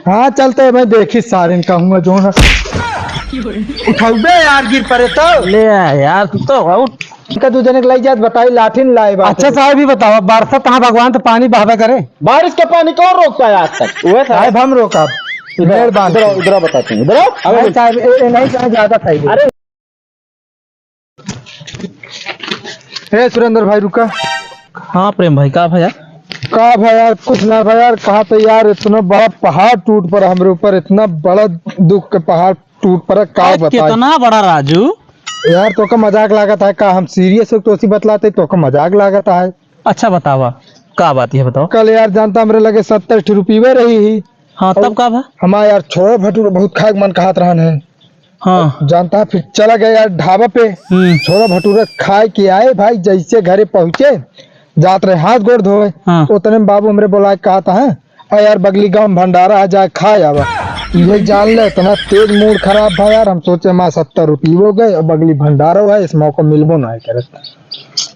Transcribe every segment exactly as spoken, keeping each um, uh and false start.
हाँ, चलते हैं भाई, देखी सारिन कहूँगा जो ना। उठाउबे यार, गिर परे तो। ले आ यार, तू तो आउट। इनका दू जने के लाई जात, बताई, लाठी न लाए बात। अच्छा साहब, ही बताओ, बरसात तहाँ भगवान तो पानी बहावे करे। बारिश के पानी कौन रोकता है आज तक? वह साहब हम रोका। इधर, मेहरबान। इधर आओ, इधर आओ, बताते हैं, इधर आओ। अबे नहीं साहब, ए, ए, नहीं, कहाँ ज्यादा था ये। अरे ए सुरेंद्र भाई, रुका। हाँ प्रेम भाई, का भा यार? का भा यार, कुछ ना भा यार, कहा तो यार, इतना बड़ा पहाड़ टूट पड़ा हमरे ऊपर, इतना बड़ा दुख के पहाड़ टूट पड़ा, का अरे बताई? कितना बड़ा राजू? यार, तोका मजाक लागत है का? हम सीरियस हो तो उसी बतलाते, तोका मजाक लागत है। अच्छा बतावा, का बात है बताओ। कल यार जानता हमरे लगे सत्तर ठे रुपये रही ही। हाँ, तब का भा? हमार यार छोला भटूरा बहुत खाए के मन कहत रहन है। हाँ। जानता है, फिर चला गया यार ढाबा पे। हम्म। छोला भटूरा खाए के आए भाई, जैसे घरे पहुँचे, जात रहे हाथ गोड़ धोए। हाँ। उतने में बाबू हमरे बोला के कहत है, "अरे यार, बगली गाँव में भंडारा है, जाए खा आवा।" ये जान ले, इतना तेज मूड खराब भा यार, हम सोचे, "माँ, सत्तर रुपये हो गए, अब बगली भंडारा है, इस मौका मिलबो ना करे।"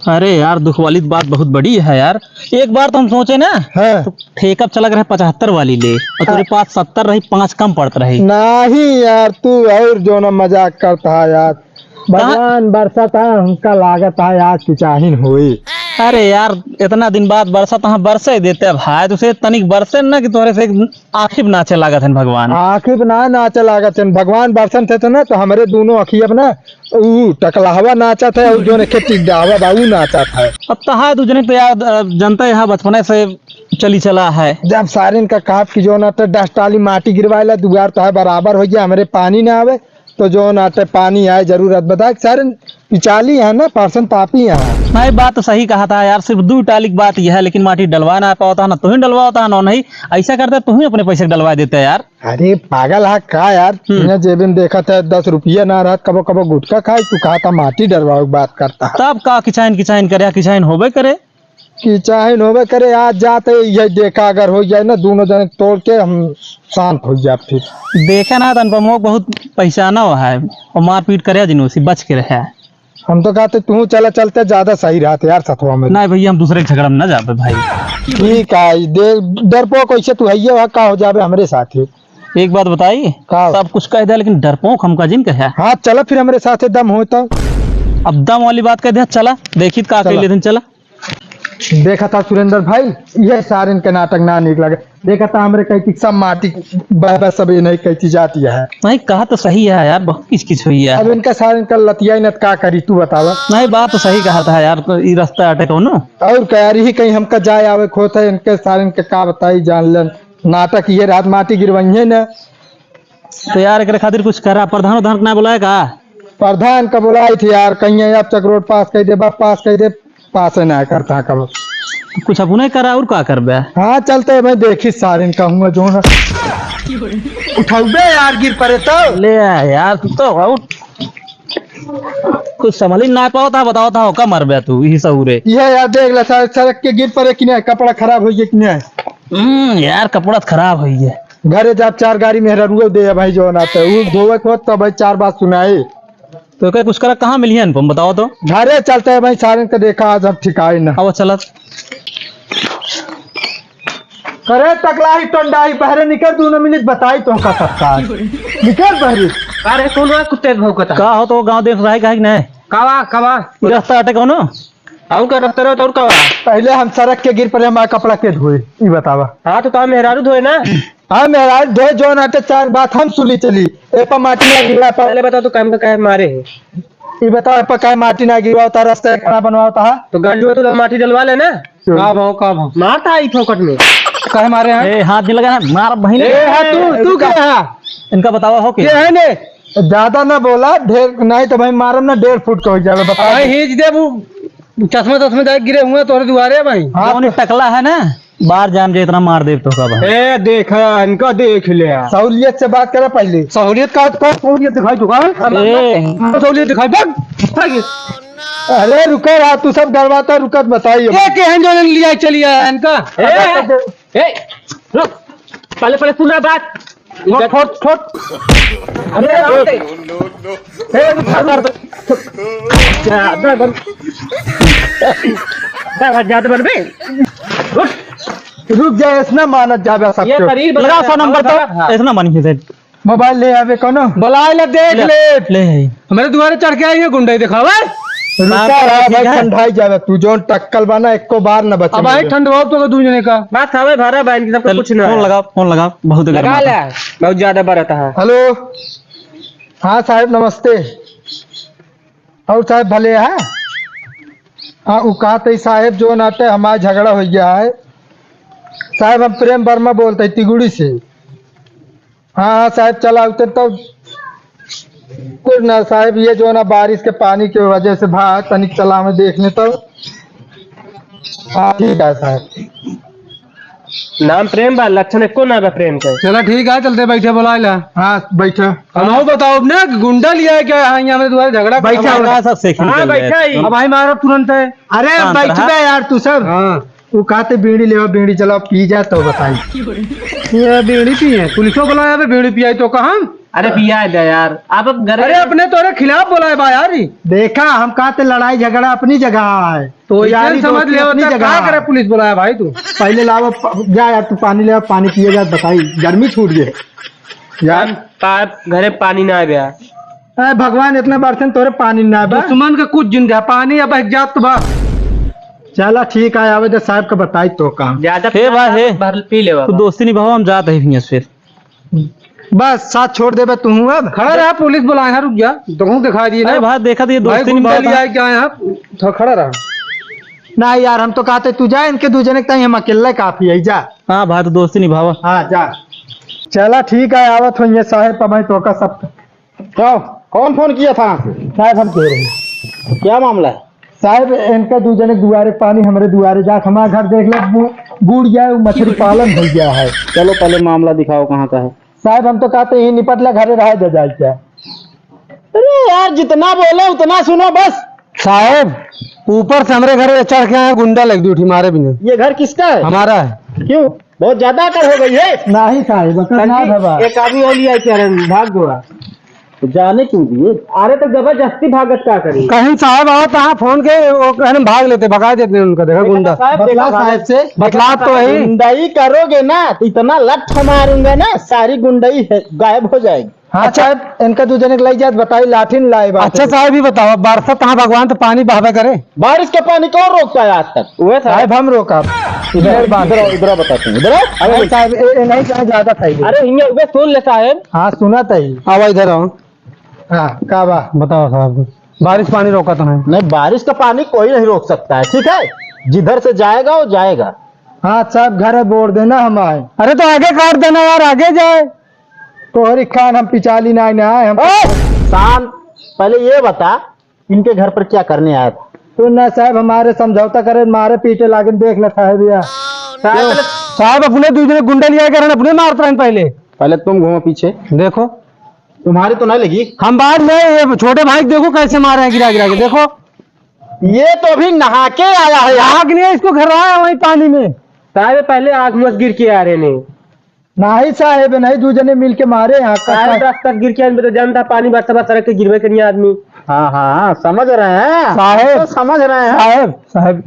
अरे यार, दुख वाली बात बहुत बड़ी है यार। एक बार तो हम सोचे ना, हाँ। तो ठेका पे चला गए पचहत्तर वाली ले, और तोरे हाँ। पास सत्तर रही, पाँच कम पड़त रही। नहीं यार, तू और जो ना मजाक करता है यार। कहाँ? भगवान बरसत है, हमका लागत है आज किचाहिन होई। अरे यार, इतना दिन बाद बरसत है, बरसे देते भाई, तुसे तनिक बरसे ना कि तोहरे से एक आँखी पे नाचे लागत हन भगवान। आँखी पे ना नाचे लागत हन भगवान, बरसन थे तो ना, तो हमरे दोनों आँखी अपना ऊ टकलहवा नाचत है और जो नखे टिड्डावा बा, ऊ नाचत है। अब तो है दू जने तो यार, अ, जनता यहाँ बचपने से चली चला है। जब सारिन का कहब कि जो ना तो दस टाली माटी गिरवाए ला, दुआर तो है बराबर हो गया, हमरे पानी ना आवे, तो जो ना तो पानी आए जरूरत बता, सारिन पिचाली है ना, परसन तापी है। नहीं, बात तो सही कहत है यार, सिर्फ दू टाली की बात यह है, लेकिन माटी डलवा ना पावत है, ना तुही डलवावत है, ना नहीं, ऐसा करते तुही अपने पैसे डलवा देते यार। अरे पागल है का यार? हम्म। इन्हें जेबे में देखत है, दस रुपया ना रहत, कबो कबो गुटखा खाए, तू कहा था माटी डरवावे की बात करता है। तब का किचाइन किचाइन करे, किचाइन होबे करे। किचाइन होबे करे, आज जाते ये देखा, अगर हो जाए ना दोनों जने तोड़ के हम शांत हो जाए फिर। देखे ना तो अनुपमो बहुत पहचाना हुआ है, और मारपीट करे जिन उसी बच के रहे। हम तो कहते तू चला, चलते ज्यादा सही रहते यार सथवा में। नहीं भैया, हम दूसरे के झगड़ा में ना जाबे भाई। ठीक है, दे डरपोक कैसे तू हइये वहाँ का हो जाबे हमरे साथ ही। एक बात बताई, का? सब कुछ कह दे लेकिन डरपोक हमका जिन कहे। हाँ चला फिर हमरे साथ दम हो तो। अब दम वाली बात कह दे, चला देखी का चला। कह लेथिन, चला। देखा था सुरेंद्र भाई, यह सारिन के नाटक ना निक लगे। देखा था हमरे कही थी सब माटी बह बह सब ये नहीं कहती जाती है। नहीं, कहा तो सही है यार, बहुत किच किच हुई है। अब इनका सारिन का लतिया न का करी, तू बतावा। नहीं, बात तो सही कहा था यार, तो ई रास्ता अटे कौनो। और का यार, यही कहीं हमका जाए आवे खोत है, इनके सारिन के का बताई, जान लेन। नाटक ये रात माटी गिरवइहे न। तो यार, एकरे खातिर कुछ करा, प्रधान उधान के ना बुलाए का? प्रधान का बुलाई थी यार, कहीं अब चकरोट पास कर दे, बस पास कर दे, पास है ना करता कब। कुछ अपने करा और का करबे? हाँ, चलते हैं भाई, देखी सारिन कहूँगा जो ना। उठाउबे यार, गिर परे तो। ले आ यार, तू तो आउट। कुछ समझ ही ना पावत है, बतावत है, का मरबे तू, यही सहूरे। ये यार, देख ले, सर-, सड़क के गिर परे कि नहीं, कपड़ा खराब हो गया कि नहीं? हम्म, यार, कपड़ा तो खराब हो गया। घरे जाब चार गारी मेहरारुओ दे भाई, जो ना तो उ धोवे को तो भाई चार बात सुनाए। तो क्या कुछ करा, कहाँ मिली है अनुपम, बताओ तो। घरे चलते हैं भाई, सारन के देखा आज हम ठिकाए ना। अब चलत। अरे टकला ही टंडा ही, बहरे निकल, दोनों मिनट बताई तो का सकता है। निकल बहरी। अरे कौन रहा कुत्ते भौंकता? का हो तो गाँव देख रहा है, काहे कि नहीं? कावा, कावा। ई रास्ता अटे कौनो? आऊ का रखते रहो तो और का बा? पहले हम सड़क के गिर पड़े, हमारा कपड़ा के धोए, ई बतावा। हाँ, तो तोहार मेहरारू धोए ना। हाँ, मेहरारू धोए, जो ना तो चार बात हम सुनी चली। ए पर माटी ना गिरा, पहले बताओ, तू काम का काहे मारे है? ई बताओ, ए पर काहे माटी ना गिरवाओ, तारा रास्ता खाना बनवाओ, ता? तो गंज में तू माटी डलवा ले ना। क्यों? का भाव, का भाव? मारता है ई फोकट में। काहे मारे हैं? ए, हाथ नहीं लगा ना, मार बहिन। ए, हाँ, तू, तू क्या है? इनका बतावा हो के? ये है ने? ज्यादा ना बोला, ढेर नहीं तो भाई मारम ना, डेढ़ फुट का हो जावे, बता आई दे। हीच देबू, चश्मा, चश्मा जाके गिरे हुए तोहरे दुआरे भाई। हाँ, जौन तो टकला है ना, बाहर जाम जे इतना मार देब तोहका भाई। ए, देखा, इनका देख ले। सहूलियत से बात करा पहले। सहूलियत का, का सहूलियत दिखाई तू, हाँ? ए। सहूलियत दिखाई, भाग, भाग। अरे रुका रहा, तू सब गड़बड़ाता, रुकत बताइए। ए, केहन जौन लिया चलिया इनका? ए, ए, रुक, पहले, पहले सुना बात। छोट, छोट, छोट। अरे, ए, ज्यादा बन, ज्यादा, ज्यादा बन बे। उठ। रुक जा, ऐसना मानत जाबे सब ये कुछ। शरीर बना लगा है, सौ नंबर तो। हाँ। ऐसना मानी है। मोबाइल ले आवे कोनो। बुलाए ला, देख ले, ले। ले है। हमारे दुआरे चढ़ के आई है गुंडई दिखावे। रुका बात रहा ठीक भाई, है। ठंडाई जावे तू, जोन टक्कल बना, एको बार न बचे अब भाई मेरे। ठंडवाओ तो दू जने का। बात हमें भरा बहन की, सबको ले, कुछ ना फोन है। लगा, फोन लगा, बहुत लगा गर्माता। ले, बहुत ज्यादा बरत है। हेलो, हाँ साहेब नमस्ते। और साहेब भले है? हाँ, उ कहत है साहेब, जोन आटे हमार झगड़ा होइ गया है। साहेब हम प्रेम वर्मा बोलत है तिगुड़ी से। हाँ, हाँ, साहेब, चला उतर तो। कुछ ना साहेब, ये जो ना बारिश के पानी के वजह से भा तनिक चला में देखने तो। हाँ, ठीक है साहेब। नाम प्रेम बा, लक्षण एको ना बा प्रेम के। चला ठीक है, चलते बैठे बुलाए ला। हाँ, बैठा। अब आओ बताओ अपने गुंडा लिया है क्या? हाँ, यहाँ मेरे द्वारा झगड़ा बैठा करना है। हुआ। सब सेटिंग हाँ, कर ले। बैठा ही। अब भाई मारा तुरंत है। अरे, शांत बैठ रहा। बे यार तू सब। हाँ। वो कहते बीड़ी लेवा, बीड़ी चलाओ, पी जा तो बताई। ये बीड़ी पिए, पुलिसो बुलाया बे, बीड़ी पियाई तो कहा? अरे पिया दे यार, आप अब घर अरे अपने तोरे खिलाफ बोला है बा यार। देखा, हम कहते लड़ाई झगड़ा अपनी जगह है, तो इसे यारी समझ दोस्ती ले अपनी होता, जगह का है। करे पुलिस बुलाया भाई तू? पहले लाओ प-, जा यार तू पानी ले, पानी पिए जा, बताई, गर्मी छूट गए यार। पा-, घरे पानी ना आवे यार। ए भगवान, इतना बरसन तोरे पानी ना बा। दुश्मन के कुछ जिंदा पानी अब एक जात बा। चला ठीक है, आवे दे साहब के बताई तो काम। ज्यादा हे भाई, हे। भर पी लेवा तू बा। दोस्ती निभाओ, हम जात है हियां से फिर। बस साथ छोड़ देबे तू अब। खड़ा रहा, पुलिस बुलाए हैं, रुक जा। तुमको दिखा दिए ना। अरे भाई, देखा तो ये भाई, दोस्ती गुंडा निभाओ लिया था। है क्या यहाँ? थोड़ा खड़ा रहा। ना यार, हम तो कहते तू जा, इनके दू जने के ताई हम अकेले काफी है, जा। हाँ भाई, तो दोस्ती निभावा। हाँ, जा। चला ठीक है, आवत हो ये साहेब, अब मैं तो का सब कहो, कौन फोन किया था? साहब, हम कह रहे हैं। क्या मामला है? साहब, इनका दू जने दुआरे पानी, हमरे दुआरे जात, हमारा घर देख ले, बू-, बूड़ गया है, मछली पालन हो गया है। चलो, पहले मामला दिखाओ, कहाँ का है? साहब, हम तो कहते ही निपट ला, घरे रहा जा, जाए क्या? अरे यार, जितना बोले उतना सुनो बस। साहब, ऊपर से हमरे घरे चढ़ के आए गुंडा, लग ड्यूटी मारे बिना। ये घर किसका है? हमारा है। क्यों? बहुत ज्यादा अकड़ हो गई है। नहीं साहब, अकड़ ना सर जी, धबा। एक आदमी और लिया क्या रे, भाग गोड़ा। तो जाने क्यों दिए? अरे तो जबरदस्ती भागत का करी? कहीं साहब आओ तो हाँ फोन के, वो कहने भाग लेते, भगा देते हैं उनका, देखा गुंडा। साहब, बतला देखा साहब से। बतला तो है। गुंडई करोगे ना तो इतना लठ मारूंगा ना, सारी गुंडई है, गायब हो जाएगी। हाँ अच्छा। साहब, इनका दू जने के लई जात, बताई लाठी न लाए बात अच्छा है। साहब, ये बताओ, बरसात हाँ भगवान तो पानी बहावे करे। बारिश के पानी कौन रोकता है आज तक? वह साहब। साहब, हम रोका। इधर, इधर बात इधर, है। इधर बताते हैं, इधर आओ। अरे साहब, ए, ए, नहीं, कहाँ ज्यादा था इधर। अरे हियाँ उबे सुन ले साहब। हाँ, सुना था ही। आवा इधर आओ। हाँ, का बा? बताओ साहब, बारिश पानी रोका तो है? नहीं, बारिश का पानी कोई नहीं रोक सकता है, ठीक है? जिधर से जाएगा वो जाएगा। हाँ साहब, घर है, बोर देना हम आए। अरे तो आगे काट देना यार, आगे जाए। तोहरी खान हम पिचाली ना, ना आए हम। ए, शांत, पहले ये बता, इनके घर पर क्या करने आया था? तो ना साहब, हमारे समझौता करे, मारे पीटे लागे, देख लेता है भैया। साहब, साहब, अपने दू जने गुंडा लिया के रहन, अपने मारत रहन पहले। पहले तुम घूमो पीछे। देखो। तुम्हारी तो नहीं लगी। हम बात में, ये छोटे भाई को देखो कैसे मारे हैं गिरा गिरा के, देखो। ये तो अभी नहा के आया है यार। आग नहीं है, इसको घर आया वहीं पानी में। साहब, पहले आग में गिर के आ रहे ने। नहीं साहेब, नहीं, दू जने मिल के मारे हैं, काका। साहेब, रास्ता गिर के आदमी तो जानता, पानी बरसा बरसा रख के गिरवे करिए आदमी। हाँ, हाँ, समझ रहे हैं। साहेब, तो समझ रहे हैं। साहेब, साहेब,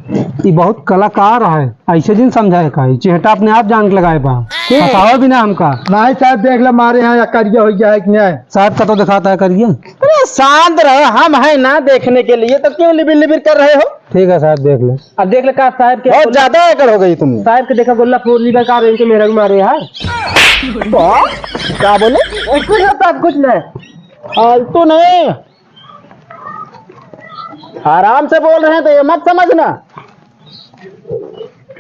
ये बहुत कलाकार है, ऐसे दिन समझाए का, ये चेहटा अपने आप जान के लगाए बा। के? फंसावा भी ना हमका। नहीं साहेब, देख ले, मारे हैं या करिया हो गया है कि नहीं? साहेब का तो दिखाता है करिया। अरे शांत रहो, हम हैं ना देखने के लिए, तो क्यों लिबिर लिबिर कर रहे हो? ठीक है साहेब, देख ले। अब देख ले का साहेब के बहुत बोला। ज्यादा अकड़ हो गई तुमने। साहेब के देखा गोल्ला फोर लीवर का इनके मेहरारू मारे यार। वाह, क्या बोले? कुछ नहीं साहब, कुछ नहीं। फालतू नहीं, आराम से बोल रहे हैं तो ये मत समझना।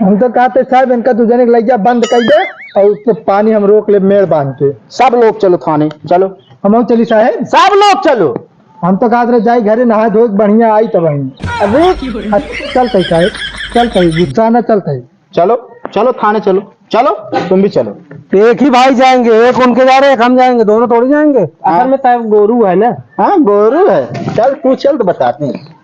हम तो कहते साहेब इनका दू जने के लइया बंद कर दे और उससे पानी हम रोक ले मेड़ बांध के। सब लोग चलो थाने, चलो। हम चली साहेब। सब लोग चलो। हम तो कहत रहे जाई घरे नहा धो के बढ़िया आई तब आई। अबे, अच्छा, चलते साहेब, चलते, गुस्सा ना चलते। चलो, चलो थाने चलो, चलो, तुम भी चलो। एक ही भाई जाएंगे, एक उनके जा रहे, एक हम जाएंगे, दोनों थोड़ी जाएंगे। असल में साहेब गोरू है ना। हाँ, गोरू है। चल, तू चल तो बताते हैं।